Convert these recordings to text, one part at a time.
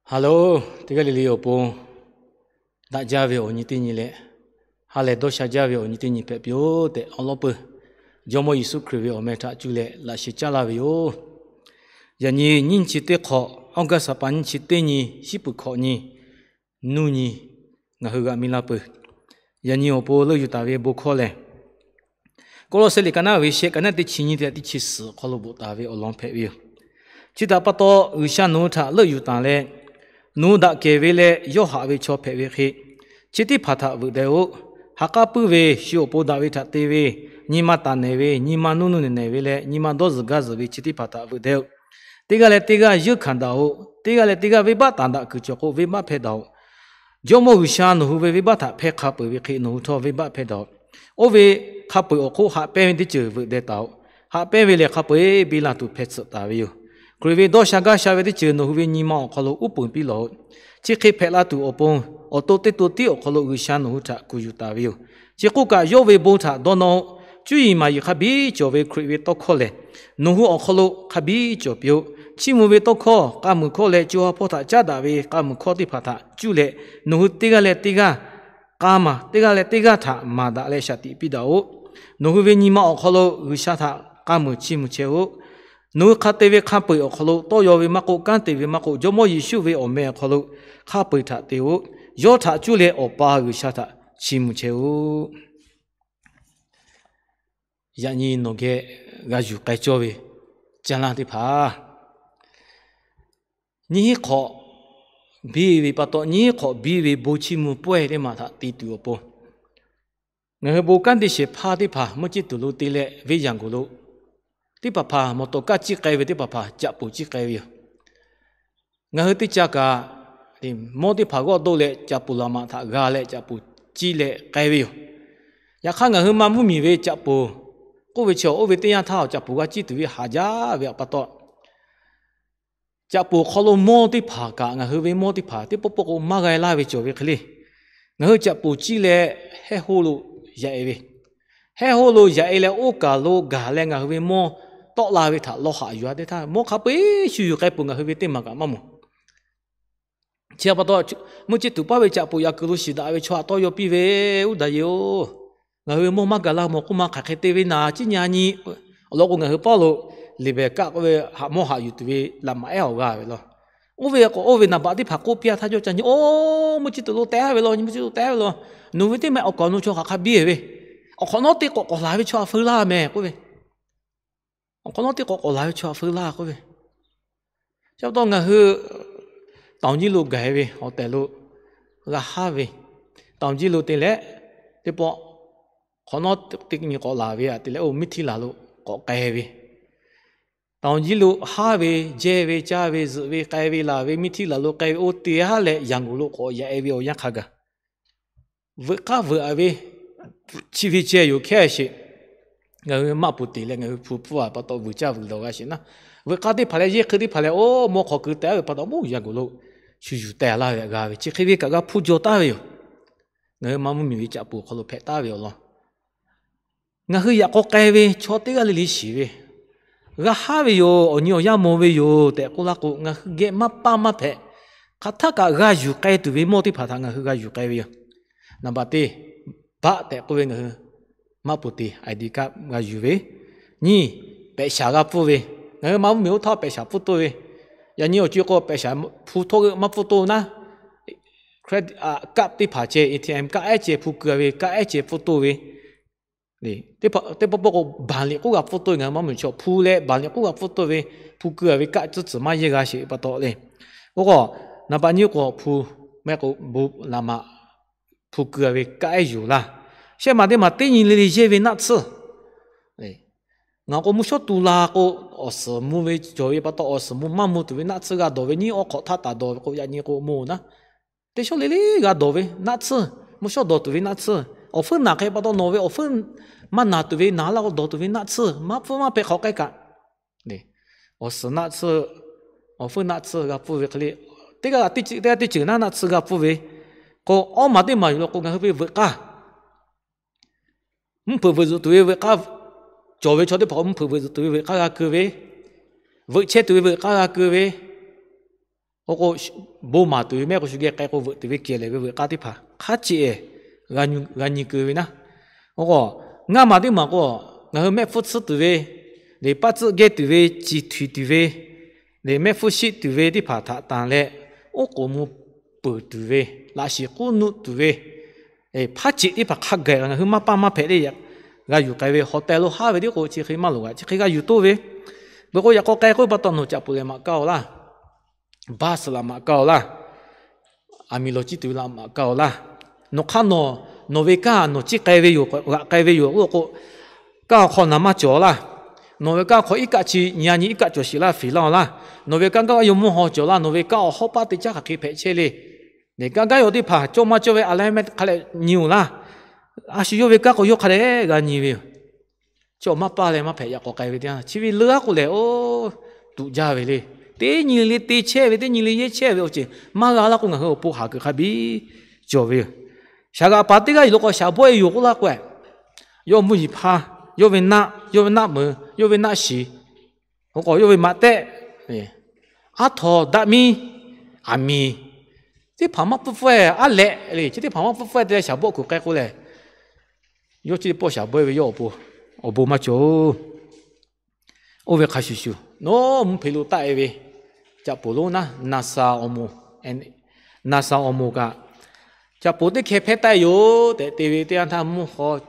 Hello, teˇ g'aˇ le le awˬ pon daꞈ jaˇ ve awˬ nyi teˇ nyi leh, ha lehˬ dawˇ sha jaˇ ve awˬ nyi teˇ nyi hpehꞈ piˇ-oˆ tehꞈ awˉ lawˉ peuˬ Jawˇmawˇ Yeˍsuˆ Hkriꞈ ve awˬ meh htaꞈ cuˇ leh laꞈ sheh caˉ laˇ ve yoˬ. Yaꞈ nyi nyiˇ chi teˇ hk'awꞈ, August ha pa nyiˇ chi teˇ nyi, shiˉ peuˬ hkawꞈ nyi, nuˇ nyi, ngaˬ hui g'a miˇ laˇ peuˬ. Yaꞈ nyi awˬ pon leuˆ yuˬ taˍ ve bon hkawˇ lehˬ, Kawˇlawˇsehˇ liꞈ ka naˉ ve shehˆ, ka naˉ teˇ chi nyiˇ teˇ chi suhˍ awˬ hk'aw lo bvuhꞈ taˍ ve awˬ lawn hpehꞈ ve yoˬ. Chi htaꞈ pa taw, G'uiˬsha nawˬ hui htaꞈ leuˆ yuˬ taˍ leh, nawˬ hui daꞈ kehˬ ve leh yawˇ haꞈ ve chaw hpehꞈ ve hk'e, chi teˇ hpaˍ htaꞈ veuꞈ deh-oˆ. Ha k'aˉ puiˉ ve, shu awˬ pon daꞈ ve htaꞈ te ve, nyi ma taˍ nehˬ ve, nyi ma nuˇ nuˇ nehˬ nehˬ ve leh nyi ma dawˇ zuhˬ gaˇ zuhˬ ve chi teˇ hpaˍ htaꞈ veuꞈ deh-oˆ. Teˇ g'aˇ leh teˇ g'aˇ yeunˇ hkanˍ daꞈ-oꞈ. Teˇ g'aˇ leh teˇ g'aˇ venˇbaˆ taˍ daꞈ kuiˬ cawˬ k'o, venˇbaˆ hpehˇ daꞈ-oꞈ. Jawˇmawˇ G'uiˬsha nawˬ hui ve venˇbaˆ htaꞈ hpehˇ hk'a peuˬ ve hk'e, nawˬ hui htawˇ venˇbaˆ hpehˇ daꞈ-oꞈ. Oˇ ve hk'a peu-eˬ awˬ hk'oˆ haꞈ pehnˇ ve teˇ ceuˬ veuꞈ deh taˍ-oꞈ. Haꞈ pehnˇ ve lehˬ, hk'a peu-eˬ biˇ la tuˬ hpehˇ tsuhꞈ taˍ ve yoˬ. Hkriꞈ ve dawˇ sha gaˇ sha ve teˇ ceuˬ nawˬ hui ve nyi ma awˬ hk'aw lo uˉ peunˍ piˇ lawˬ-oꞈ. Chi hk'e hpehꞈ la tuˬ awˬ pon, awˬ to teˇ to tiˉ awˬ hk'aw lo G'uiˬsha nawˬ hui htaꞈ kuˬ yuˬ taˍ ve yoˬ. Chi k'oˆ kaꞈ, yawˇ ve bon htaꞈ dawˇ nawˇ-oˆ. Cuˇ yiˍ maˍ yiˍ hk'a biˇ cawˬ ve Hkriꞈ ve tawˇ hkawˇ lehˬ, nawˬ hui awˬ hk'aw lo hk'a biˇ cawˬ piˇ-oˆ. Chiˇ mvuh ve tawˇ hkawˇ, k'a muiˬ hkawˇ leh co ha hpawˇ htaꞈ caˉ daꞈ ve k'a muiˬ hkawˇ teˇ hpaˍ htaꞈ cuˇ leh, nawˬ hui teˇ g'aˇ leh teˇ g'aˇ k'a maˬ, teˇ g'aˇ leh teˇ g'aˇ htaꞈ maˍ daꞈ leh shaˍ tiꞈ piˇ daꞈ-oꞈ. Nawˬ hui ve nyi ma awˬ hk'aw lo G'uiˬsha htaꞈ k'a muiˬ chiˇ mvuh chehˇ-oˆ. Nawˬ hui hk'a te ve hk'a peu-eˬ awˬ hk'aw lo, tawˇ yaw ve maˇ k'oˆ, kanˉ te ve maˇ k'oˆ, Jawˇmawˇ Yeˍsuˆ ve awˬ meh awˬ hk'aw lo hk'a peu-eˬ htaꞈ te-oˆ. Yawˇ htaꞈ cuˇ leh Awˬ pa G'uiˬsha htaꞈ chiˇ mvuh chehˇ-oˆ. Yaꞈ nyi nawˬ geh g'a yuˬ k'ai cawˇ ve caˇ laˇ teˇ hpaˍ, nyiˇ hinˉ hk'awꞈ biˇ ve pa taw, nyiˇ hinˉ hk'awꞈ biˇ ve bon chiˇ mvuh pawehˇ teˇ maˬ htaꞈ te tuˬ awˬ pon, ngaˬ hui bon kanˉ te shehˍ hpaˇ teˇ hpaˍ mvuhˇ ceˇ tuˬ lo te leh, venˇ yaˍ g'oˬ lo teˇ hpaˍ hpaˍ mawˬ tawˍ kaˇ ciˇ k'ai ve, teˇ hpaˍ hpaˍ caꞈ poˍ ciˇ k'ai ve yoˬ. Ngaˬ hui teˇ ca kaꞈ mawˇ teˇ hpaˍ g'awˇ doˆ leh caꞈ poˍ laꞈ maꞈ htaꞈ g'a leh caꞈ poˍ ciˇ leh k'ai ve yoˬ. Yaꞈ hk'aˇ, ngaˬ hui ma mvuhˇmiˬ ve caꞈ poˍ k'oˆ ve chi, oˇ ve teˇ yanˇ htaˇ caꞈ poˍ g'a ciˇ tuˬ ve haꞈ jaˇ ve pa taw, caꞈ poˍ hk'aw lo mawˇ teˇ hpaˍ kaꞈ ngaˬ hui ve mawˇ teˇ hpaˍ teˇ pawˆ pawˆ k'o maˇ g'a laˇ ve cawˬ ve hk'e le. Ngaˬ hui caꞈ poˍ ciˇ leh hehˉ hoˆ lo yaꞈ-e ve, hehˉ hoˆ lo yaꞈ-e leh oˇ kaˬ lo gaˬ leh ngaˬ hui ve mawˇ tawˆ la ve htaꞈ lawˇ haꞈ yuˬ-a teˇ htaˇ, mawˇ hk'a peu-eˬ shu yuˬ k'ai peuˬ, ngaˬ hui ve teˇ maˬ kaꞈ maˇ mawˬ. Chi pa taw, mvuhˇ ceˇ tuˬ paˇ ve caꞈ poˍ yaꞈ kuiˬ lo shiˍ daꞈ ve chaw htaꞈ tawˇ yaw piˇ ve, Uˉ daꞈ ye-oˬ, ngaˬ hui ve mawˇ maˇ gaˬ laˇ mawˬ k'oˆ ma hk'aˬ hk'e te ve naˍ, ciˉ nyi a nyi. Awˬ lawn k'o, ngaˬ hui paˇ lo liꞈ beh kaˆ k'oˆ ve haꞈ mawˇ haꞈ yuˬ tuˬ ve laꞈ maꞈ ehˉ awˬ g'a ve law. Oˇ ve k'o, oˇ ve naˍ baꞈ teˇ hpaˍ k'oˆ piˇ-a htaˇ, jawˇ ca nyi, oˇ mvuhˇ ceˇ tuˬ lo teh ve law, nyi mvuhˇ ceˇ tuˬ teh ve law. Nawˬ ve teˇ maˬ awˬ kaˍ awˬ nu chaw hk'aˬ hk'a biˇ ve, awˬ hk'awꞈ nawˉ teˇ k'awꞈ k'awꞈ laˬ ve chaw htaꞈ feu laˇ meh k'oˆ ve, awˬ hk'awꞈ nawˉ teˇ k'awꞈ k'awꞈ laˬ ve chaw htaꞈ feu laˇ k'oˆ ve. Chi pa taw ngaˬ hui Taoˍ jiˇ lo gaˬ-e ve awˬ tehˬ lo g'a haˉ ve, Taoˍ jiˇ lo te leh, teˇ pawˆ hk'awꞈ nawˉ teˇ nyi k'awꞈ laˬ ve aꞈ te leh, oˇ miˇ htiˇ laˬ lo k'awꞈ k'ai ve, Taoˍ jiˇ lo haˉ ve, jehˇ ve, caˇ ve, zuhꞈ ve, k'ai ve, laˬ ve, miˇ htiˇ laˬ lo k'ai ve, oˇ te haˉ leh Yaꞈ g'oˍ lo k'awꞈ yaꞈ-e ve awˬ yanˇ hk'a gaˬ, veuꞈ k'aˇ veuꞈ a ve, chi ve ceh yoˬ hkehˇ sheˍ. Ngaˬ hui maˆ poˍ te leh ngaˬ hui hpu pfuhˇ-a pa taw vuiˬ caˇ vuiˬ lawˬ g'a sheˍ naˉ, veuꞈ k'aˇ teˇ hpaˍ leh yehˇ hk'e teˇ hpaˍ leh oˇ mawˇ hk'aw keu teh ve pa taw, mvuhˇ Yaꞈ g'oˍ lo shu yuˬ teh laˇ ve g'a ve, chi hk'e ve kaꞈ g'a hpuˇ jaw taˍ ve yoˬ. Ngaˬ hui ma mvuhˇmiˬ ve caꞈ poˍ hk'aw lo hpehꞈ taˍ ve awˬ lawn, ngaˬ hui yaꞈ k'aw k'ai ve chaw teˇ g'aˇ le le shiˍ ve, g'a haˉ ve yoˬ, awˬ nyi awˬ yanˇ mawˬ ve yoˬ tehꞈ k'oˆ laˇ k'o, ngaˬ hui geh maˇ paˇ maˇ hpehꞈ. Hk'aˬ htaˆ kaꞈ g'a yuˬ k'ai tuˬ ve mawˇ teˇ hpaˍ htaꞈ ngaˬ hui g'a yuˬ k'ai ve yoˬ. Naˍ baꞈ teˇ, baˆ tehꞈ k'oˆ ve ngaˬ hui maˆ poˍ te ID card g'a yuˬ ve. Nyiˇ, pehꞈ shaˍ g'a pfuhˇ ve. Ngaˬ hui ma mvuhˇmiˬ oˇ htaˇ pehꞈ shaˍ pfuhˇ toˇ ve. Yaꞈ nyi awˬ co k'o pehꞈ shaˍ hpu htawˇ g'euˆ maˇ pfuhˇ toˇ naˉ, credit card teˇ hpaˍ ceh, ATM card ehˉ ceh hpu keu ve, card ehˉ ceh pfuhˇ toˇ ve. Teˇ pawˆ pawˆ k'o banˍ liꞈ k'oˆ g'a pfuhˇ toˇ ve, ngaˬ hui ma mvuhˇmiˬ chaw hpu leh banˍ liꞈ k'oˆ g'a pfuhˇ toˇ ve, hpu keu ve card tcuhˉ tcuhˬ maˇ yehˇ g'a sheˍ pa taw le. Oˇ k'o, naˍ baꞈ nyiˇ k'o hpu meh k'o bon laꞈ maꞈ hpu keu ve card ehˉ yoˬ laˇ. Shehˆ maˬ teˇ maˬ teˇ nyi le le yehˇ ve naˆ tsuhˇ. Ngaˬ k'o mvuhˇ shawˉ tu la k'o, awˬ suhˍ mvuh ve cawˬ ve pa taw, awˬ suhˍ mvuh maˇ mvuh tuˬ ve naˆ tsuhˇ g'a dawˬ ve, nyiˇ awˬ hk'awꞈ htaˇ taˍ dawˬ ve k'o, yaꞈ nyi k'o moˬ naˉ, teˇ shawˉ le le g'a dawˬ ve naˆ tsuhˇ, mvuhˇ shawˉ dawˬ tuˬ ve naˆ tsuhˇ, awˬ heuˆ naˬ hk'e pa taw nawˬ ve awˬ heuˆ maˇ naˬ tuˬ ve naˬ laˇ k'o dawˬ tuˬ ve naˆ tsuhˇ, maˇ pfuhˇ maˇ hpehꞈ hk'awꞈ k'ai kaꞈ, awˬ suhˍ naˆ tsuhˇ, awˬ heuˆ naˆ tsuhˇ g'a pfuhˇ ve hk'e le. Teˇ g'aˇ teˇ ceuˬ, teˇ g'aˇ teˇ ceuˬ naˉ naˆ tsuhˇ g'a pvuhˇ ve k'o, awˉ maˬ teˇ maˬ yoˬ law k'o, ngaˬ hui ve veuꞈ k'aˇ, mvuhˇ hpeuꞈ veuꞈ zuhꞈ tuˬ ve veuꞈ k'aˇ, cawˬ ve chaw teˇ hpaˍ k'o mvuhˇ hpeuꞈ veuꞈ zuhꞈ tuˬ ve veuꞈ k'aˇ g'a keu ve, veuꞈ chehˇ tuˬ ve veuꞈ k'aˇ g'a keu ve, K'o k'o, bon maˍ tuˬ ve mehˆ k'o shu geh k'ai k'o veuꞈ tuˬ ve kehˬ lehˬ ve veuꞈ k'aˇ teˇ hpaˍ hk'a ceꞈ g'a nyi keu ve naˉ. K'o k'o, ngaˇ maˬ teˇ maˬ k'o, ngaˬ hui mehˆ hpfuhˇ tsuhˇ tuˬ ve, lehˬ paˆ tsuhˆ geh tuˬ ve, ciˬ htuiˍ tuˬ ve, lehˬ mehˆ hpfuhˇ shiˆ tuˬ ve teˇ hpaˍ htaꞈ tanˬ leh, oˉ k'oˍ mvuh peuˬ tuˬ ve, laꞈ shiˍ k'uˉ nuˆ tuˬ ve, hpaˉ ceꞈ teˇ hpaˍ hk'a gaˬ ngaˬ hui maˇ paˇ maˇ hpehꞈ le. G'a yuˬ k'ai ve hotel lo haˉ ve tiˉ k'o chi hk'e maˇ loˍ g'a, chi hk'e g'a yuˬ toˇ ve. Peuˬ k'o yaꞈ k'aw k'ai k'oˆ ve pa taw nawˬ caꞈ poˍ lehˬ maꞈ kaˇ-oˬ laˇ, bus laꞈ maꞈ kaˇ-oˬ laˇ, aˬ miˍ lawˬ ciˇ tuˬ ve laꞈ maꞈ kaˇ-oˬ laˇ. Nawˬ hk'aˇ nawˬ, nawˬ ve kanˉ nawˬ ciˇ k'ai ve yoˬ, g'aꞈ k'ai ve yoˬ k'oˆ k'o, kanˉ awˬ hk'aw naˍ maˇ cawˬ laˇ. Nawˬ ve kanˉ hk'aw iˉ kaˆ chi nyi a nyi iˉ kaˆ cawˬ sheˍ laˇ, feˍ laˇ-oˬ laˇ. Nawˬ ve kanˉ gaˇ yaw mvuhˇ haw cawˬ laˇ, nawˬ ve kanˉ awˬ hawˉ paˆ teˇ caˉ hk'aˬ hk'e hpehꞈ chehˇ le. Lehˬ kanˉ gaˇ yaw teˇ hpaˍ cawˇ maˇ cawˇ ve a leh meh hk'a leh nyi-oˬ laˇ. A shu yawˇ ve kanˉ k'o yawˇ hk'a dehꞈ g'a nyi ve yoˬ. Chi awˬ maˇ paˇ leh maˇ hpehꞈ yaꞈ k'aw k'ai ve teˇ yanˇ, chi ve leuˉ aˉ k'o lehˬ, oˇ, tuꞈ jaˇ ve le. Teˇ nyi le te chehˇ ve, teˇ nyi le yehˇ chehˇ ve awˬ ceuˬ maˇ g'a laˇ k'o, ngaˬ hui awˬ pon haˍ kuiˬ hk'a biˇ cawˬ ve yoˬ. Shaˍ g'aꞈ paˍ teˇ g'aˇ yuˬ lo k'o shaˍ bawehˇ yoˬ k'oˆ laˇ k'o, yawˇ mvuhˇ yeˬ hpaˇ, yawˇ ve naˆ, yawˇ ve naˆ meuˍ, yawˇ ve naˆ shiˍ, k'o k'o yawˇ ve maꞈ tehˆ, aˉ htaw daꞈ miˇ, aˬ miˍ teˇ hpaˍ maˇ pfuhˇ pfuhˇ-eˬ, aˉ lehꞈ le, chi teˇ hpaˍ maˇ pfuhˇ pfuhˇ-eˬ te leh shaˍ bawˆ kuiˬ k'ai k'o lehˬ, yawˇ chi teˇ pawˆ shaˍ bawehˇ ve yawˇ awˬ pon awˬ bon maˇ cawˬ-oˬ. Oˇ ve hk'a shuˍ shuˍ, nawˬ mvuhˇ hpeꞈ lo taˆ-e ve caꞈ poˍ lonˉ naˉ, NASA awˬ moˍ, NASA awˬ moˍ kaꞈ, caꞈ poˍ teˇ hkeh hpehˇ taˆ-e yoˬ tehꞈ te ve teˇ yanˇ htaˇ mvuhˇ haw,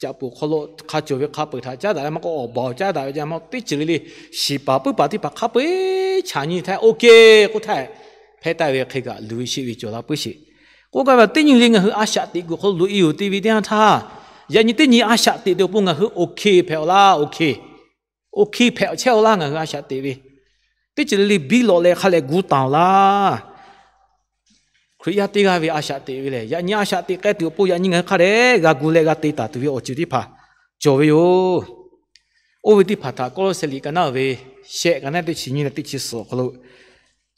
caꞈ poˍ hk'aw lo hk'a cawˬ ve hk'a peu-eˬ htaꞈ caˉ daꞈ leh maˇ k'oˆ, awˬ baˬ awˬ caˉ daꞈ ve ca ma teˇ ceuˬ le le, shiˍ paˍ puiˉ paˍ teˇ hpaˍ hk'a peu-eˬ chaꞈ nyi htaˇ OK k'oˆ htaˇ, hpehˇ taˆ ve hk'e kaꞈ luˬ ve sheˆ ve cawˬ la puiˉ sheˍ. K'oˆ gaˇ ve teˇ nyi le ngaˬ hui a shaꞈ teꞈ kuiˬ hk'aw lo loꞈ-e yoˬ te ve teˇ yanˇ htaˇ, yaꞈ nyi teˇ nyi a shaꞈ teꞈ tuˬ awˬ pon ngaˬ hui OK hpehꞈ-aw laˇ, OK, OK hpehꞈ chehˇ-aw laˇ ngaˬ hui a shaꞈ teꞈ ve. Teˇ ceuˬ le le biˇ lawꞈ leh hk'a leh gu taˍ-oˬ laˇ. Hkriꞈ yaˇ teˇ g'aˇ ve a shaꞈ teꞈ ve lehˬ, yaꞈ nyi a shaꞈ teꞈ k'ai tuˬ awˬ pon yaꞈ nyi ngaˬ hui hk'a dehꞈ g'a gu leh g'a te taˍ tuˬ ve awˬ ceuˬ teˇ hpaˍ cawˬ ve yoˬ. Oˇ ve teˇ hpaˍ htaꞈ Kawˇlawˇsehˍ liꞈ ka naˉ ve shehˆ ka naˉ teˇ chi nyi leh teˇ chi suhˍ awˬ hk'aw lo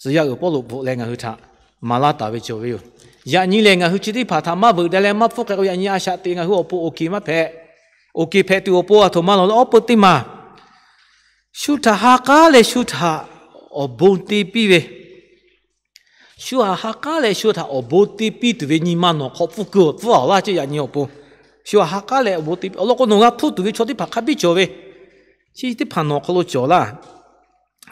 tcuh yaˇ uiˍ Pawˇluꞈ bvuhꞈ leh ngaˬ hui htaꞈ maˍ laˇ taˍ ve cawˬ ve yoˬ. Yaꞈ nyi lehˬ ngaˬ hui chi teˇ hpaˍ htaꞈ maˇ veuꞈ deh leh maˇ hpfuhˇ k'ai k'o, yaꞈ nyi a shaꞈ teꞈ ngaˬ hui awˬ pon OK maˇ hpehꞈ. OK hpehꞈ tuˬ awˬ pon aˬ htoꞈ ma lawˬ leh awˉ peu teˇ maˬ shu htaꞈ ha k'aˉ leh shu htaꞈ awˬ bon te piˇ ve, shu htaꞈ ha k'aˉ leh shu htaꞈ awˬ bon te piˇ tuˬ ve nyi ma nawˬ hk'aw pfuhˇ keu pfuhˇ-aˬ laˇ ceˇ. Yaꞈ nyi awˬ pon shu htaꞈ ha k'aˉ leh awˬ bon te piˇ awˬ lawn k'o, nawˬ g'a hpuˇ tuˬ ve chaw teˇ hpaˍ hk'a biˇ cawˬ ve, chi teˇ hpaˍ nawˬ hk'aw lo cawˬ laˇ.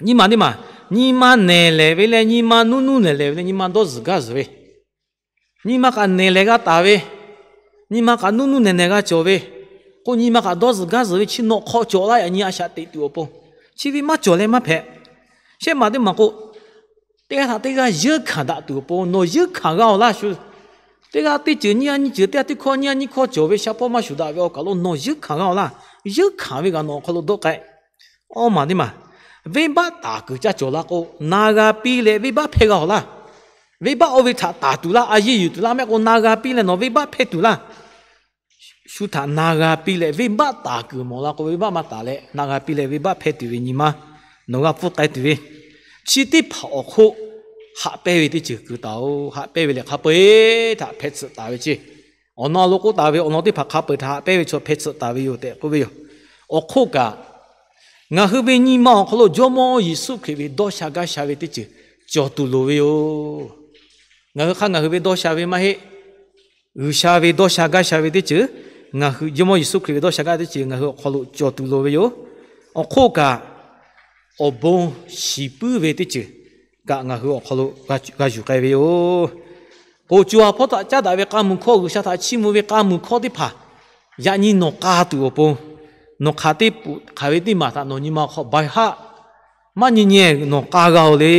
Nyi ma teˇ maˬ, nyi ma nehˬ lehˍ ve leh nyi ma nuˇ nuˇ nehˬ lehˍ ve leh nyi ma dawˇ zuhˬ gaˇ zuhˬ ve, nyi ma kaꞈ nehˬ lehˬ g'a taˍ ve, nyi ma kaꞈ nuˇ nuˇ nehˬ nehˬ g'a cawˬ ve, k'o nyi ma kaꞈ dawˇ zuhˬ gaˇ zuhˬ ve chi nawˬ hk'aw cawˬ laˇ. Yaꞈ nyi a shaꞈ teꞈ tuˬ awˬ pon chi ve maˇ cawˬ leh maˇ hpehꞈ. Shehˆ maˬ teˇ maˬ k'o, teˇ g'aˇ htaꞈ teˇ g'aˇ yeunˇ hkanˍ daꞈ tuˬ awˬ pon nawˬ yeunˇ hkanˍ g'a-oˬ laˇ shu. Teˇ g'aˇ teˇ ceuˬ nyiˇ g'aˇ nyiˇ ceuˬ, teˇ g'aˇ teˇ hkawˇ nyiˇ g'aˇ nyiˇ hkawˇ cawˬ ve sha hpawˇ maˇ shuˍ daꞈ ve awˬ kaˬ lo nawˬ yeunˇ hkanˍ g'a-oˬ laˇ. Yeunˇ hkanˍ ve kaꞈ nawˬ awˬ hk'aw lo dawˆ k'ai. Awˇ maˬ teˇ maˬ, venˇbaˆ taˍ kuiˬ caˇ cawˬ la k'o, na g'a piˇ leh venˇbaˆ hpehˇ g'a-oˬ laˇ. Venˇbaˆ oˇ ve htaꞈ taˍ tuˬ laˇ, a yeˇ yuˬ tuˬ laˇ mehˆ k'o, na g'a piˇ leh nawˬ venˇbaˆ hpehˇ tuˬ laˇ. Shu htaꞈ na g'a piˇ leh venˇbaˆ taˍ kuiˬ mawˬ la k'o, venˇbaˆ maˇ taˍ leh na g'a piˇ leh venˇbaˆ hpehˇ tuˬ ve nyi ma nawˬ g'a pfuhˇ k'ai tuˬ ve, chi teˇ hpaˍ awˬ hk'oˆ haꞈ pehnˇ ve teˇ ceuˬ keu taˍ-oˬ. Haꞈ pehnˇ ve lehˬ hk'a peu-eˬ htaꞈ hpehˇ tsuhꞈ taˍ ve ceˇ. Awˬ na lo k'oˆ taˍ ve awˬ lawn teˇ hpaˍ hk'a peu-eˬ htaꞈ haꞈ pehnˇ ve chaw hpehˇ tsuhꞈ taˍ ve yoˬ tehꞈ k'oˆ ve yoˬ. Awˬ hk'oˆ kaꞈ, ngaˬ hui ve nyi ma awˬ hk'aw lo Jawˇmawˇ Yeˍsuˆ Hkriꞈ ve dawˇ sha gaˇ sha ve teˇ ceuˬ cawˬ tuˬ loˍ ve yoˬ. Ngaˬ hui hk'aˇ ngaˬ hui ve dawˇ sha ve maˇ heˆ. G'uiˬsha ve dawˇ sha gaˇ sha ve teˇ ceuˬ, ngaˬ hui Jawˇmawˇ Yeˍsuˆ Hkriꞈ ve dawˇ sha gaˇ teˇ ceuˬ ngaˬ hui awˬ hk'aw lo cawˬ tuˬ loˍ ve yoˬ. Awˬ hk'oˆ kaꞈ, awˬ bon shiˍ puiˉ ve teˇ ceuˬ kaꞈ ngaˬ hui awˬ hk'aw lo g'a yuˬ k'ai ve yoˬ. K'o co ha hpawˇ htaꞈ caˉ daꞈ ve k'a muiˬ hkawˇ, G'uiˬsha htaꞈ chiˇ mvuh ve k'a muiˬ hkawˇ teˇ hpaˍ yaꞈ nyi nawˬ k'a tuˬ awˬ pon, nawˬ hk'aˬ teˇ hpaˍ hk'aˬ ve teˇ maˬ htaꞈ nawˬ nyi ma awˬ hk'aw baˬ haˆ maˇ nyi nyi nawˬ k'a g'a-oˬ le.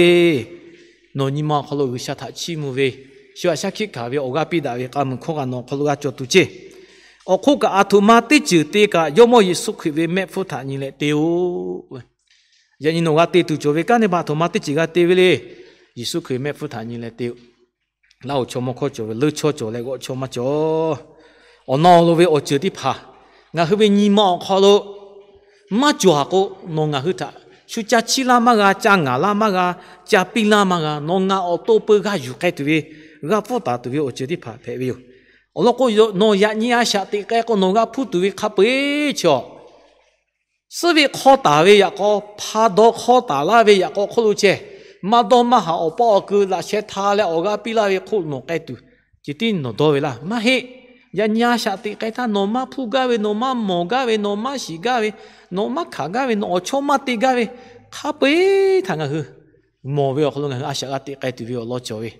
Nawˬ nyi ma awˬ hk'aw lo G'uiˬsha htaꞈ chiˇ mvuh ve, shu aꞈ shaˉ hkiˆ hkanˍ ve awˬ g'aˇ piˇ daꞈ ve k'a muiˬ hkawˇ kaꞈ nawˬ awˬ hk'aw lo g'a cawˬ tuˬ ceˇ. Awˬ hk'oˆ kaꞈ aˬ htoꞈ ma teˇ ceuˬ te kaꞈ Jawˇmawˇ Yeˍsuˆ Hkriꞈ ve mehˆ hpfuhˇ htaꞈ nyi leh te-oˬ. Yaꞈ nyi nawˬ g'a te tuˬ cawˬ ve kanˉ teˇ hpaˍ aˬ htoꞈ ma teˇ ceuˬ g'a te ve le. Yeˍsuˆ Hkriꞈ mehˆ hpfuhˇ htaꞈ nyi leh te-oˬ. Laˇ-oˬ, chaw mawˇ hkawˇ cawˬ ve leuˇ chawˇ cawˬ leh g'awˆ chawˇ maˇ cawˬ. Awˬ na lo ve awˬ ceuˬ teˇ hpaˍ ngaˬ hui ve nyi ma awˬ hk'aw lo maˇ cawˬ haˍ k'o, nawˬ ngaˬ hui htaꞈ shu ca chiˇ laˇ maˇ g'a, ca ngaˍ laˇ maˇ g'a, ca piˇ laˇ maˇ g'a. Nawˬ ngaˬ awˬ to peu g'a yuˬ k'ai tuˬ ve, g'a pfuhˇ taˍ tuˬ ve awˬ ceuˬ teˇ hpaˍ hpehꞈ ve yoˬ. Awˬ lawn k'o, nawˬ yaꞈ nyi a shaꞈ teꞈ k'ai k'o nawˬ g'a hpuˇ tuˬ ve hk'a peu-eˬ chaw suhˉ ve hk'aw taˍ ve yaꞈ k'aw, hpa daw hk'aw taˍ laˇ ve yaꞈ k'aw hk'oˆ lo ceh, maˇ dawˇ maˇ haˍ awˬ paˇ awˬ kui laꞈ sheh htaˇ leh awˬ g'aˇ piˇ laˇ ve hk'oˆ nawˬ k'ai tuˬ ceh tiˉ nawˬ dawˇ ve laˇ. Maˇ heˆ. Yaꞈ nyi a shaꞈ teꞈ k'ai htaˇ nawˬ maˇ hpuˇ gaˇ ve, nawˬ maˇ mawˬ gaˇ ve, nawˬ maˇ shiˍ gaˇ ve, nawˬ maˇ hkanˍ gaˇ ve, nawˬ awˬ chawˇ maˇ te gaˇ ve, hk'a peu-eˬ htaꞈ ngaˬ hui mawˬ ve awˬ hk'aw lo ngaˬ hui a shaꞈ g'a teꞈ k'ai tuˬ ve awˬ lawn cawˬ ve.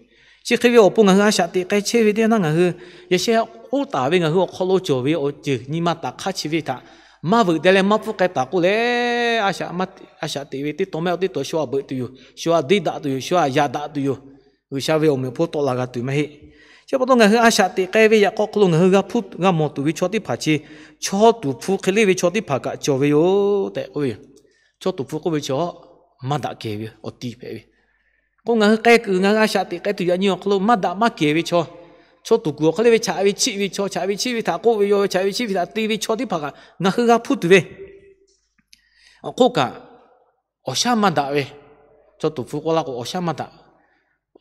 Chi hk'e ve awˬ pon ngaˬ hui a shaꞈ teꞈ k'ai chehˇ ve teˇ yanˇ naˇ ngaˬ hui yehˬ sheh k'oˆ taˍ ve ngaˬ hui awˬ hk'aw lo cawˬ ve awˬ ceuˬ nyi ma taˍ hk'aˇ chi ve htaꞈ maˇ veuꞈ deh leh maˇ pfuhˇ k'ai taˍ k'oˆ leh, a shaꞈ teꞈ ve teˇ taw mehˆ teˇ taw shu a beuꞈ tuˬ yoˬ, shu a deˇ daꞈ tuˬ yoˬ, shu a yaꞈ daꞈ tuˬ yoˬ. G'uiˬsha ve awˬ meꞈ awˬ hponˇ tawˆ la g'a tuˬ maˇ heˆ. Chi pa taw ngaˬ hui a shaꞈ teꞈ k'ai ve yaꞈ k'aw hk'aw lo ngaˬ hui g'a hpuˇ g'a mawˬ tuˬ ve chaw teˇ hpaˍ chi, chaw tuˍ hpfuh hk'e leˇ ve chaw teˇ hpaˍ kaꞈ cawˬ ve yoˬ tehꞈ k'oˆ ve yoˬ. Chaw tuˍ hpfuh k'oˆ ve chaw maˇ daꞈ kehˬ ve awˬ ti hpehꞈ ve k'o, ngaˬ hui k'ai kuiˬ ngaˬ hui a shaꞈ teꞈ k'ai tuˬ yaꞈ nyi awˬ hk'aw lo maˇ daꞈ maˇ kehˬ ve chaw, chaw tuˍ kuiˬ awˬ hk'aw lo ve chaꞈ ve chiˆ ve chaw, chaꞈ ve chiˆ ve htaꞈ k'oˆ ve, yaw ve chaꞈ ve chiˆ ve htaꞈ te ve chaw teˇ hpaˍ kaꞈ ngaˬ hui g'a hpuˇ tuˬ ve awˬ hk'oˆ kaꞈ, awˬ shaˉ maˇ daꞈ ve, chaw tuˍ hpfuh k'oˆ laˇ k'o awˬ shaˉ maˇ daꞈ,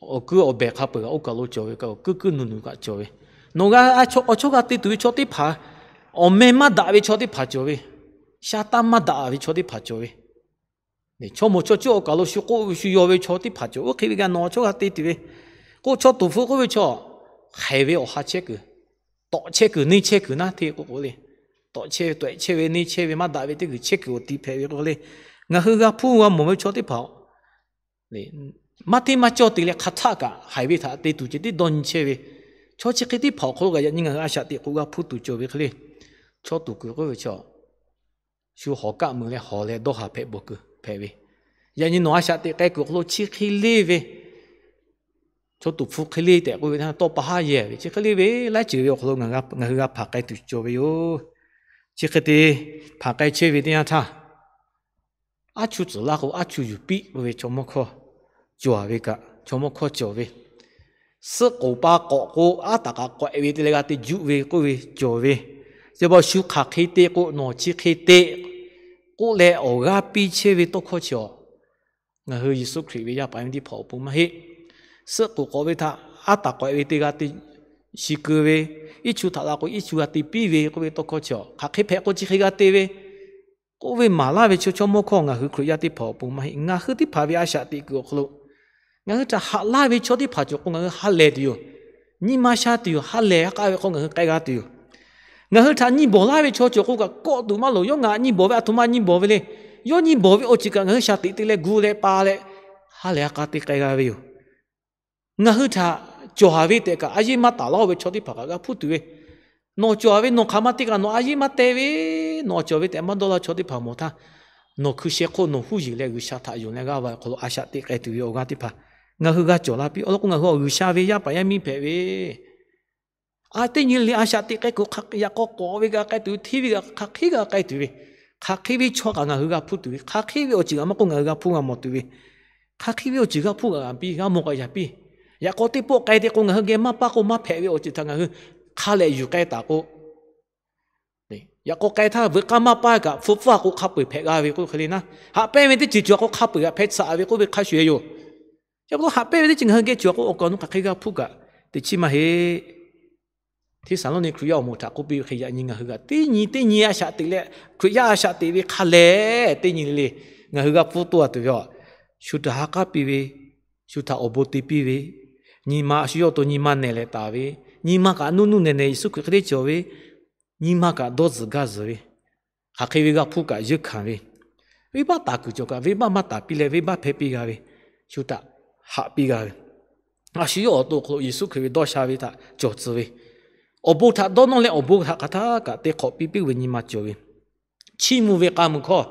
awˬ kuiˉ awˬ behˬ hk'a peu-eˬ kaꞈ oˇ kaˬ lo cawˬ ve kaꞈ, kuiˉ kuiˉ nuˬ nuˬ kaꞈ cawˬ ve, nawˬ g'a a chaw awˬ chawˇ g'a te tuˬ ve chaw teˇ hpaˍ, awˬ meh maˇ daꞈ ve chaw teˇ hpaˍ cawˬ ve, shaˉ taˇ maˇ daꞈ ve chaw teˇ hpaˍ cawˬ ve, chaw mawˬ chaw cuˇ awˬ kaˬ lo shu k'oˆ ve shu yaw ve chaw teˇ hpaˍ cawˬ. Oˇ hk'e ve kaꞈ nawˬ awˬ chawˇ g'a te tuˬ ve k'o, chaw tuˍ hpfuh k'oˆ ve chaw, haiˬ ve awˬ ha chehˇ kuiˬ, tawꞈ chehˇ kuiˬ, neˇ chehˇ kuiˬ naˉ hteˇ k'oˆ k'o le, tawꞈ chehˇ ve, tawehꞈ chehˇ ve, neˇ chehˇ ve, maˇ daꞈ ve teˇ kuiˬ chehˇ kuiˬ awˬ ti hpehꞈ ve k'o le, ngaˬ hui g'a hpuˇ g'a mawˬ ve chaw teˇ hpaˍ maˇ hteˇ maˇ cawˇ te leh hk'aˬ htaˆ kaꞈ haiˬ ve htaꞈ te tuˬ ceh tiˉ dawˇ nyi chehˇ ve, chaw chi hk'e teˇ hpaˍ awˬ hk'aw lo kaꞈ yaꞈ nyi ngaˬ hui a shaꞈ teꞈ k'o g'a hpuˇ tuˬ cawˬ ve hk'e le, chaw tuˍ kuiˬ k'oˆ ve chaw, shu hawˬ kaˆ mui leh hawˬ leh dawˇ haˍ hpehꞈ bawˬ kuiˬ hpehꞈ ve, yaꞈ nyi nawˬ a shaꞈ teꞈ k'ai kuiˬ awˬ hk'aw lo chi hk'e leˇ ve chaw tuˍ hpfuh hk'e leˇ tehꞈ k'oˆ ve htaˇ tawˇ pa haˉ yehˬ ve chi hk'e leˇ ve laiˉ ceuˬ ve awˬ hk'aw lo ngaˬ hui g'a hpanˍ k'ai tuˬ cawˬ ve yoˬ. Chi hk'e te hpanˍ k'ai chehˇ ve teˇ yanˇ htaˇ, aˉ chuˇ tcuhˍ laˇ k'o aˉ chuˇ yuˬ piˇ k'oˆ ve chaw mawˇ hkawˇ cawˬ ve kaꞈ, chaw mawˇ hkawˇ cawˬ ve, suhˆ k'oˍ pa k'awꞈ k'o aˉ taˍ k'aꞈ k'awehꞈ ve te leh g'a te juˆ ve k'oˆ ve cawˬ ve, chi pa shu hk'aˬ hk'e te k'o nawˬ chi hk'e te k'oˆ leh awˬ g'aˇ piˇ chehˇ ve tawˇ hkawˇ chi awˬ, ngaˬ hui Yeˍsuˆ Hkriꞈ ve yaˇ paˍ yaˇ miˇ teˇ hpaˍ awˬ pon maˇ heˆ. Suhˆ k'oˍ k'awꞈ ve htaꞈ aˉ taˍ k'awehꞈ ve te g'a te shi keu ve, iˉ chu htaꞈ la k'o iˉ chu g'a te piˇ ve k'oˆ ve tawˇ hkawˇ chi awˬ, hk'aˬ hk'e hpehꞈ k'o chi hk'e g'a te ve k'oˆ ve maˍ laˇ ve chaw chaw mawˇ hkawˇ ngaˬ hui Hkriꞈ yaˇ teˇ hpaˍ awˬ pon maˇ heˆ. Ngaˬ hui teˇ hpaˍ ve a shaꞈ teꞈ kuiˬ awˬ hk'aw lo ngaˬ hui htaꞈ haꞈ laˇ ve chaw teˇ hpaˍ cawˬ k'o ngaˬ hui ha lehˬ tuˬ yoˬ. Nyi ma sha tuˬ yoˬ. Ha lehˬ ha k'a ve hk'aw ngaˬ hui k'ai g'a tuˬ yoˬ. Ngaˬ hui htaꞈ nyi bawˬ laˇ ve chaw cawˬ k'o kaꞈ kawˆ tuˬ maˇ loˍ. Yawˇ ngaˬ nyi bawˬ ve, aˬ htoꞈ ma nyi bawˬ ve le. Yawˇ nyi bawˬ ve awˬ ceuˬ kaꞈ ngaˬ hui shaˍ tiꞈ te leh gu leh pa leh ha lehˬ ha k'a te k'ai g'a ve yoˬ. Ngaˬ hui htaꞈ cawˬ haˍ ve tehꞈ kaꞈ a yeˇ maˇ taˍ laˇ-oˬ ve chaw teˇ hpaˍ kaꞈ g'a hpuˇ tuˬ ve, nawˬ cawˬ haˍ ve nawˬ hk'aˬ ma te kaꞈ nawˬ a yeˇ maˇ te ve, nawˬ cawˬ ve tehꞈ maˇ dawˇ laˇ chaw teˇ hpaˍ mawˬ htaˇ, nawˬ hkui sheh hk'oˆ nawˬ huˉ yeˬ leh G'uiˬsha htaꞈ yonˍ leh g'aˇ va awˬ hk'aw lo a shaꞈ teꞈ k'ai tuˬ ve awˬ g'aˇ teˇ hpaˍ ngaˬ hui g'a cawˬ la piˇ. Awˬ lawn k'o ngaˬ hui G'uiˬsha ve yaˇ paˍ yaˇ miˇ hpehꞈ ve, a teˇ nyi le a shaꞈ teꞈ k'ai kuiˬ yaꞈ k'aw k'awꞈ ve g'a k'ai tuˬ ve, hteˇ ve g'a hk'aˬ hk'e g'a k'ai tuˬ ve, hk'aˬ hk'e ve chaw kaꞈ ngaˬ hui g'a hpuˇ tuˬ ve, hk'aˬ hk'e ve awˬ ceuˬ kaꞈ maˇ k'oˆ ngaˬ hui g'a hpuˇ g'a mawˬ tuˬ ve, hk'aˬ hk'e ve awˬ ceuˬ g'a hpuˇ g'a piˇ g'a mawˬ k'aꞈ yaꞈ piˇ. Yaꞈ k'aw teˇ pawˆ k'ai te k'o ngaˬ hui geh maˇ paˇ k'o maˇ hpehꞈ ve awˬ ceuˬ htaꞈ ngaˬ hui hk'a lehˬ yuˬ k'ai taˍ k'o, yaꞈ k'aw k'ai htaˇ veuꞈ k'aˇ maˇ paˇ kaꞈ hpu pfuhˇ a k'o hk'a peu-eˬ hpehꞈ g'a ve k'oˆ hk'e le naˇ, haꞈ pehnˇ ve teˇ ceuˬ cawˬ k'o hk'a peu-eˬ hpehꞈ tsuhꞈ ve k'oˆ ve hk'a shuˍ yoˬ. Chi pa taw haꞈ pehnˇ ve teˇ ceuˬ ngaˬ hui geh cawˬ k'o awˬ kaˍ awˬ nu hk'aˬ hk'e g'a hpuˇ kaꞈ teꞈ chiˉ maˇ heˆ. Hteˇsaˍlawˇniˆ Hkriꞈ yaˇ awˬ moˍ htaꞈ k'oˆ piˇ ve hk'e yaꞈ nyi ngaˬ hui kaꞈ teˇ nyi teˇ nyi a shaꞈ teꞈ leh Hkriꞈ yaˇ a shaꞈ teꞈ ve hk'a lehˬ teˇ nyi le le ngaˬ hui g'a hpuˇ tuˬ a tuˬ ve a, shu htaꞈ ha k'aˉ piˇ ve, shu htaꞈ awˬ bon te piˇ ve, nyi ma a shu yawˇ awˬ to nyi ma nehˬ leh taˍ ve, nyi ma kaꞈ nuˇ nuˇ nehˬ nehˬ Yeˍsuˆ Hkriꞈ hk'e te cawˬ ve, nyi ma kaꞈ dawˇ tzuhˬ gaˇ zuhˬ ve, hk'aˬ hk'e ve g'a hpuˇ kaꞈ yeunˇ hkanˍ ve, venˇbaˆ taˍ kuiˬ cawˬ kaꞈ venˇbaˆ maˇ taˍ piˇ leh venˇbaˆ hpehˇ piˇ g'a ve, shu htaꞈ haꞈ piˇ g'a ve, a shu yawˇ awˬ to awˬ hk'aw lo Yeˍsuˆ Hkriꞈ ve dawˇ sha ve htaꞈ cawˬ tcuh ve, awˬ bon htaꞈ dawˇ nawˇ leh awˬ bon htaꞈ hk'aˬ htaˇ kaꞈ te hk'awꞈ piˇ piˇ ve nyi ma cawˬ ve, chiˇ mvuh ve k'a muiˬ hkawˇ,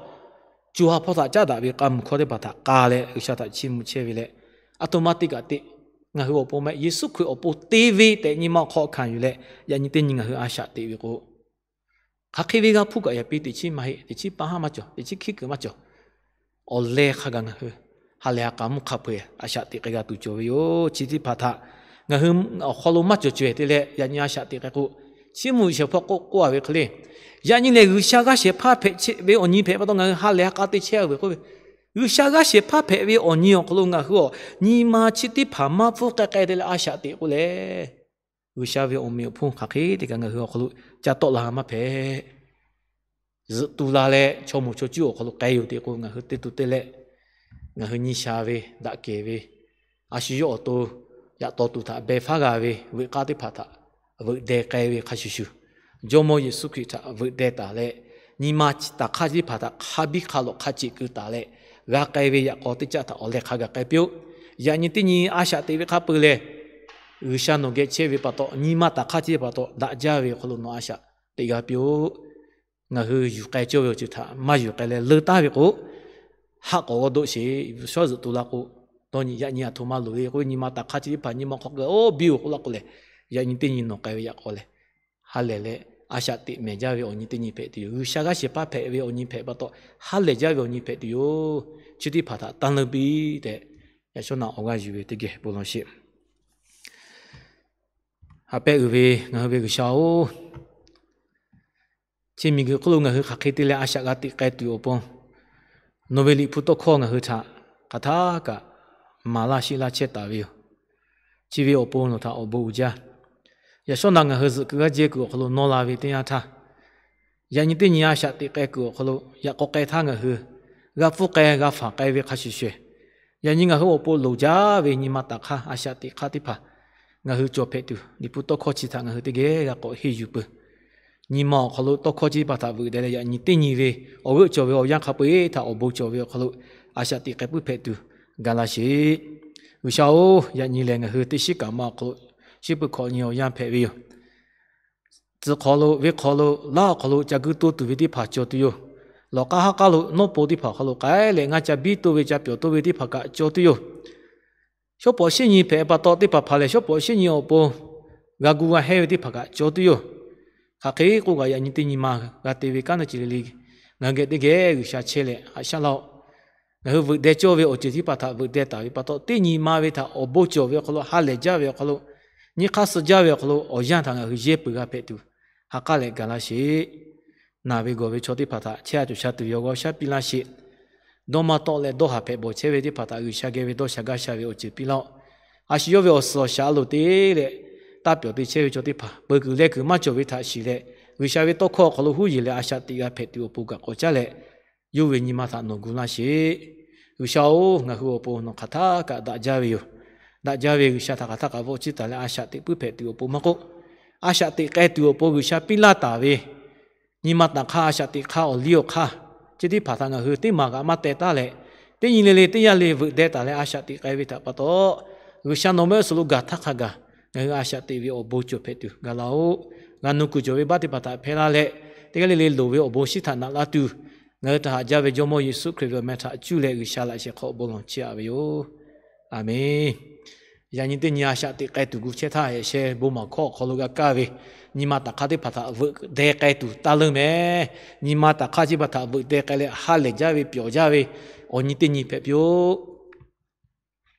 co ha hpawˇ htaꞈ caˉ daꞈ ve k'a muiˬ hkawˇ teˇ hpaˍ htaꞈ k'a leh G'uiˬsha htaꞈ chiˇ mvuh chehˇ ve leh, a htoꞈ ma te kaꞈ te, ngaˬ hui awˬ pon meh Yeˍsuˆ Hkriꞈ awˬ pon te ve tehꞈ nyi ma awˬ hk'aw hkanˍ yuˬ leh, yaꞈ nyi teˇ nyi ngaˬ hui a shaꞈ teꞈ ve k'o, hk'aˬ hk'e ve g'a hpuˇ kaꞈ yaꞈ piˇ teꞈ chiˉ maˇ heˆ, teꞈ chiˉ pa haˉ maˇ cawˬ, teꞈ chiˉ hkiˉ kuiˬ maˇ cawˬ. Awˬ leh hk'a gaˬ ngaˬ hui ha lehˬ ha k'a mvuhˇ hk'a peu-eˬ a shaꞈ teꞈ k'ai g'a tuˬ cawˬ ve yoˬ. Chi teˇ hpaˍ htaꞈ ngaˬ hui awˬ hk'aw lo maˇ cawˬ cawehˬ te leh yaꞈ nyi a shaꞈ teꞈ k'ai k'o, chiˇ mvuh shehˍ hpaw k'oˆ k'oˆ a ve hk'e le, yaꞈ nyi lehˬ G'uiˬsha g'aˇ shehˍ hpaˇ hpehꞈ chehˇ ve awˬ nyi hpehꞈ pa taw ngaˬ hui ha lehˬ ha k'a te chehˇ ve k'oˆ ve, G'uiˬsha g'aˇ shehˍ hpaˇ hpehꞈ ve awˬ nyi awˬ hk'aw lo ngaˬ hui awˬ nyi ma chi teˇ hpaˍ maˇ pfuhˇ k'ai k'ai te leh a shaꞈ teꞈ k'o leh, G'uiˬsha ve awˬ meꞈ awˬ hponˇ hk'aˬ hk'e te kaꞈ ngaˬ hui awˬ hk'aw lo ca tawˆ la maˇ hpehꞈ. Zuhꞈ tu la leh chaw moˍ chaw cuˇ awˬ hk'aw lo k'ai yoˬ tehꞈ k'o ngaˬ hui te tuˬ te leh, ngaˬ hui nyi sha ve, daꞈ kehˬ ve, a shu yawˇ awˬ to yaꞈ taw tuˬ htaꞈ beh faˉ g'a ve veuꞈ k'aˇ teˇ hpaˍ htaꞈ veuꞈ deh k'ai ve hk'a shuˍ shuˍ, Jawˇmawˇ Yeˍsuˆ Hkriꞈ htaꞈ veuꞈ deh taˍ leh, nyi ma taˍ hk'aˇ teˇ hpaˍ htaꞈ hk'a biˇ hk'a lawꞈ hk'a ceꞈ keu taˍ leh, g'a k'ai ve yaꞈ k'aw teˇ caˆ htaꞈ awˬ leh hk'a gaˬ k'ai piˇ-oˆ. Yaꞈ nyi teˇ nyi a shaꞈ teꞈ ve hk'a peu leh, G'uiˬsha nawˬ geh chehˇ ve pa taw, nyi ma taˍ hk'aˇ teˇ hpaˍ taw daꞈ jaˇ ve awˬ hk'aw lo nawˬ a shaꞈ teꞈ g'a piˇ-oˆ. Ngaˬ hui yuˬ k'ai cawˇ ve awˬ ceuˬ htaꞈ maˇ yuˬ k'ai leh leuˇ taˍ ve k'o, haˆ k'awꞈ g'awˇ doˆ sheˍ. Shawˉ zuhꞈ to la k'o, dawˇ nyi yaꞈ nyi aˬ htoꞈ ma loˍ ve k'oˆ ve, nyi ma taˍ hk'aˇ chi teˇ hpaˍ nyi ma hk'aw k'ai oˇ biˇ-oˬ k'oˆ laˇ k'o lehˬ, yaꞈ nyi teˇ nyi nawˬ k'ai ve yaꞈ k'aw lehˬ, ha lehˬ leh a shaꞈ teꞈ mehˍ jaˇ ve awˬ nyi teˇ nyi hpehꞈ tuˬ yoˬ. G'uiˬsha g'aˇ shehˍ hpaˇ hpehꞈ ve awˬ nyi hpehꞈ pa taw, ha lehˬ jaˇ ve awˬ nyi hpehꞈ tuˬ yoˬ. Chi teˇ hpaˍ htaꞈ tanˇ leuˇ piˇ tehꞈ, yaꞈ shawˉ naꞈ awˬ g'aˇ yuˬ ve teˇ geh bon law sheˍ. Ha pehˇ uiˍ ve ngaˬ hui ve G'uiˬsha-oˬ, chi miˬguiˬ hk'oˆ lo ngaˬ hui hk'aˬ hk'e te leh a shaꞈ g'a teꞈ k'ai tuˬ awˬ pon, nawˬ ve Liꞈ hpu tawˇ hkawˇ ngaˬ hui htaꞈ hk'aˬ htaˇ kaꞈ maˍ laˇ sheˆ laˇ chehˇ taˍ ve yoˬ. Chi ve awˬ pon nawˬ htaꞈ awˬ bon uiˍ jaˇ. Yaꞈ shawˉ naꞈ ngaˬ hui zuhꞈ kuiˬ g'aˇ jehˇ kuiˬ awˬ hk'aw lo nawˇ la ve teˇ yanˇ htaˇ, yaꞈ nyi teˇ nyi a shaꞈ teꞈ k'ai kuiˬ awˬ hk'aw lo yaꞈ k'aw k'ai htaˇ ngaˬ hui g'a pfuhˇ k'ai g'a faˍ k'ai ve hk'a shuˍ shuˍ, yaꞈ nyi ngaˬ hui awˬ pon loˍ jaˇ ve nyi ma taˍ hk'aˇ a shaꞈ teꞈ hk'aˇ teˇ hpaˍ ngaˬ hui cawˬ hpehꞈ tuˬ, Liꞈ hpu tawˇ hkawˇ chi htaꞈ ngaˬ hui teˇ geh g'a k'awꞈ henˇ yuˬ peuˬ. Nyi ma awˬ hk'aw lo tawˇ hkawˇ chi teˇ hpaˍ htaꞈ veuꞈ deh leh yaꞈ nyi teˇ nyi ve awˬ g'euˆ cawˬ ve awˬ yanˇ hk'a peu-eˬ htaꞈ awˬ bon cawˬ ve awˬ hk'aw lo a shaꞈ teꞈ k'ai puiˉ hpehꞈ tuˬ gaˬ la sheˍ. G'uiˬsha-oˬ, yaꞈ nyi lehˬ ngaˬ hui teˇ shiˉ kaꞈ ma awˬ hk'aw lo shiˉ pui hkawꞈ nyi awˬ yanˇ hpehꞈ ve yoˬ. Tcuh hk'aw lo, venˇ hk'aw lo, laˇ awˬ hk'aw lo ca guiˇ toˇ tuˬ ve teˇ hpaˍ cawˬ tuˬ yoˬ. Lawˬ k'aˇ haˉ k'aˉ lo nawˉ po teˇ hpaˍ hk'aw lo k'ai leh ngaˇ ca biˇ toˇ ve ca pyawˬ toˇ ve teˇ hpaˍ kaꞈ cawˬ tuˬ yoˬ. Shawˉ pawˍ shinˉ nyi hpehꞈ pa taw teˇ hpaˍ hpaˍ lehˬ, shawˉ pawˍ shinˉ nyi awˬ pon g'a gu g'a hehˇ ve teˇ hpaˍ kaꞈ cawˬ tuˬ yoˬ. Hk'aˬ hk'e k'oˆ kaꞈ yaꞈ nyi teˇ nyi ma g'a te ve kanˉ naˇ ceuˬ le le, ngaˬ hui geh teˇ geh G'uiˬsha chehˇ leh haꞈ shaˉ laˇ-oˆ. Ngaˬ hui veuꞈ deh cawˇ ve awˬ ceuˬ teˇ hpaˍ htaꞈ veuꞈ deh taˍ ve pa taw, teˇ nyi ma ve htaꞈ awˬ bon cawˬ ve awˬ hk'aw lo, ha lehˬ jaˇ ve awˬ hk'aw lo, nyi hk'aˇ suh jaˇ ve awˬ hk'aw lo awˬ yanˇ htaꞈ ngaˬ hui yehˇ peuˬ g'a hpehꞈ tuˬ, ha k'aˉ leh gaˬ la sheˍ. Naˬ ve gawˬ ve chaw teˇ hpaˍ htaꞈ chehˇ a cawˬ sha tuˬ ve awˬ g'aˇ awˬ shaˉ piˇ laˇ sheˍ. Dawˇ maˇ tawˆ leh dawˇ haˍ hpehꞈ bawˬ chehˇ ve teˇ hpaˍ htaꞈ G'uiˬsha geh ve dawˇ sha gaˇ sha ve awˬ ceuˬ piˇ laˇ-oˆ. A shu yawˇ ve awˬ suhˍ awˬ shaˍ a loˍ te leh, taˇ pyawˬ te chehˇ ve chaw teˇ hpaˍ peuˬ kuiˬ leh kuiˬ maˇ cawˬ ve htaꞈ shiˍ leh, G'uiˬsha ve tawˇ hkawˇ awˬ hk'aw lo huˉ yeˬ leh a shaꞈ teꞈ g'a hpehꞈ tuˬ awˬ pon kaꞈ k'awꞈ caˉ leh, yawˇ ve nyi ma htaꞈ nawˬ gu laˇ sheˍ. G'uiˬsha-oˬ, ngaˬ hui awˬ pon nawˬ hk'aˬ htaˇ kaꞈ daꞈ jaˇ ve yoˬ. Daꞈ jaˇ ve G'uiˬsha htaꞈ hk'aˬ htaˇ kaꞈ vawˆ chiˇ taˍ leh a shaꞈ teꞈ puiˉ hpehꞈ tuˬ awˬ pon maˇ k'oˆ, a shaꞈ teꞈ k'ai tuˬ awˬ pon G'uiˬsha piˇ laˇ taˍ ve nyi ma taˍ hk'aˇ, a shaꞈ teꞈ hk'aˇ awˬ liˇ awˬ hk'aˇ, chi teˇ hpaˍ htaꞈ ngaˬ hui teˇ maˬ kaꞈ maˇ teh taˉ leh, teˇ nyi le le teˇ yanˇ le veuꞈ deh taˍ leh a shaꞈ teꞈ k'ai ve htaꞈ pa taw, G'uiˬsha nawˬ mehˆ g'uˇ suhˍ lo gaˬ htaˇ hk'a gaˬ ngaˬ hui a shaꞈ teꞈ ve awˬ bon cawˬ hpehꞈ tuˬ gaˬ laˇ-oˆ. G'a nu kuiˬ cawˬ ve baˆ teˇ hpaˍ htaꞈ hpehˇ laˇ leh, teˇ g'aˇ le le loˍ ve awˬ bon shiˉ htaꞈ naꞈ laˇ tuˬ, ngaˬ hui htaꞈ haꞈ jaˇ ve Jawˇmawˇ Yeˍsuˆ Hkriꞈ ve awˬ meh htaꞈ cuˇ leh G'uiˬsha laꞈ sheh hk'aw bon lawˬ chehˇ-a ve yoˬ. Aˬmenˍ. Yaꞈ nyi teˇ nyi a shaꞈ teꞈ k'ai tuˬ gu chehˇ htaˇ, sheh bon maˬ hkawˇ awˬ hk'aw lo g'a kaˇ ve nyi ma taˍ hk'aˇ teˇ hpaˍ htaꞈ veuꞈ deh k'ai tuˬ taˇ leuˇ mehˍ. Nyi ma taˍ hk'aˇ chi teˇ hpaˍ htaꞈ veuꞈ deh k'ai leh ha lehˬ jaˇ ve pyawˬ jaˇ ve awˬ nyi teˇ nyi hpehꞈ piˇ-oˆ.